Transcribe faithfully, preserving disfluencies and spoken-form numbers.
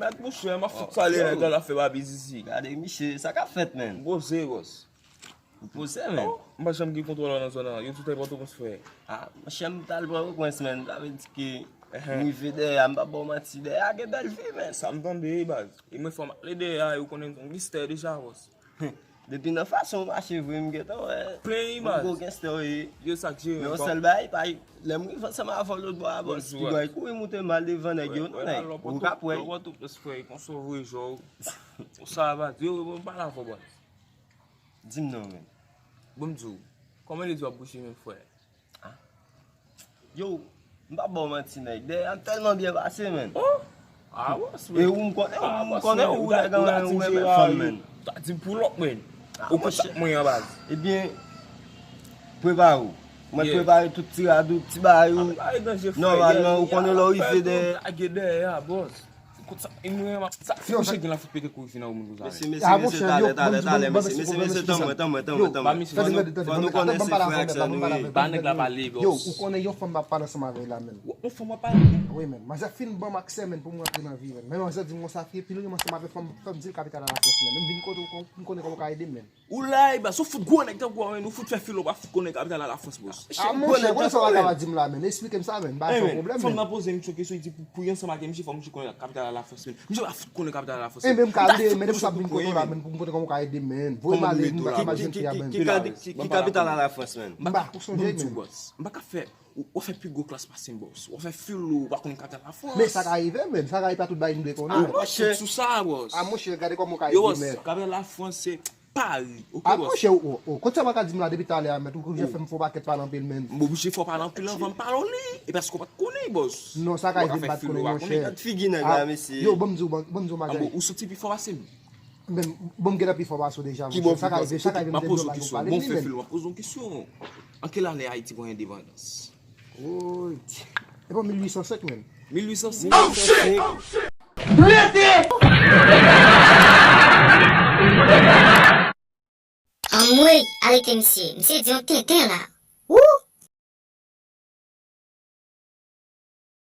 Gad monchè, m ap fout pale nèg la, l ap fè babizisi. Gade misye, sa k ap fèt, menn? M poze, bòs. Ou poze, menn? Oh, m pa janm gen kontwòl nan zòn nan. Yo tout ay Pòtoprens, frè. Ah, monchè, m t al Pòtoprens, menn. Sa vle di ke m rive dèyè a, m pa ba w manti, dèyè a gen bèl vi, menn. Sa m tande, baz. E mwen fò m ale dèyè a, yo konnen m se yon gangstè deja, bòs. Depi nan fason w mache vre, m gentan wè. Plen imaj. Yon gwo gangstè w ye. Yo sa k jere. Men yon sèl bagay, pa lè m rive ansanm avè w lòt bò a, bòs, piga w kouri moute m al devan nèg yo, non, nèg. Ou ka pwè. Lè w Pòtoprens, frè, konsa w voye jò w. Konsa, baz. Yo, yo, m pale avè w, baz. Di m non, menn. Bon, m di w. Kòman lè di w ap bouche menm, frè? Yo, m p ap ba w manti, nèg. Dèyè a m tèlman byen pase, menn. Oh! Ah, bòs, e ou m konnen, ou m konnen, ou nèg an, ou renmen fanm, menn. Sa di pou lòt, menn. Ou konn sa k mwen an, baz. Ebyen, prepare w. Mwen prepare tout ti rad ou, ti bagay ou. Nòmalman, ou konnen lè w rive dèyè. Lage dèyè a, bòs. Kout sa, e mwen, sa, se misye gen la fout pete kouri fina ou moun konsa. Mesye, mesye, mesye, talè, talè, talè, mesye, mesye, mesye, tanmwen, tanmwen, tanmwen, tanmwen. Fò nou konnen se frè ak sè nou ye. Ba nèg la pale, bòs. Yo, ou konnen yon fanm m ap pale ansanm avè l la, menn. Yon fanm w ap pale? Wi, menn. Manzè fin ban m aksè, menn, pou mwen antre nan vi, menn. Men manzè di m konsa, fi, pi lwen m ansanm avè fanm, fanm di l kapital a Lafrans, menn. M vin kote w, m konnen kòman w ka ede m, menn. Ou lay, baz, ou fout gwo nèg tankou w, menn, ou fout fè filo, pa fout konnen kapital a Lafrans, bòs. Ah, monchè, konnen sa w ka di m la, menn. Esplike m sa, menn. Ba, se yon pwoblèm, menn. Fanm nan poze misye kesyon, li di pou, pou yon ansanm ak misye, fò misye konnen kapital a Lafrans, menn. Misye pa fout konnen kapital a Lafrans, menn. E menm ka ede, menn, sa vin kote w la, menn, pou m konnen kòman w ka ede m, menn. Voye m ale, m pa ka jwenn fi a, menn. Ki kapital a Lafrans, menn? M pa ka sonje, menn. M pa ka fè, ou, ou fè pi gwo klas pase m, bòs. Ou fè filo, ou pa konnen kapital Lafrans. Men sa ka rive, menn. Sa ka rive, pa tout bagay nou dwe konnen. Ah, monchè. Sou sa, bòs. Ah, monchè, gade kòman w ka ede, menn. Yo, bòs, kapital Lafrans, se Pari, oke, bòs. Ah, monchè, o, o, kote sa w ka di m la depi talè a, mèt, ou oblije fè m fè yon pakèt pale anpil, menn. M oblije fè w pale anpil anvan m pale w li. E paske w pa t konnen, bòs. Non, sa ka rive m pa t konnen, monchè. Figi nèg la, mesye. Yo, ban m di w, ban m di w bagay. Ou santi pi fò pase m. Menn, bon, m gentan pi fò pase w deja, monchè. Sa ka rive, sa ka rive m te dwe mal ou pale m li, menn. Bon, fè filo, m ap poze w kesyon. An ki lane Ayiti pran endepandans? Woy. E pa mil uit san senk, menn. Mil uit san senk. Oh, shit! Oh, shit! Blende! Anmwey, arete misye. Misye di yon tenten la. Wou!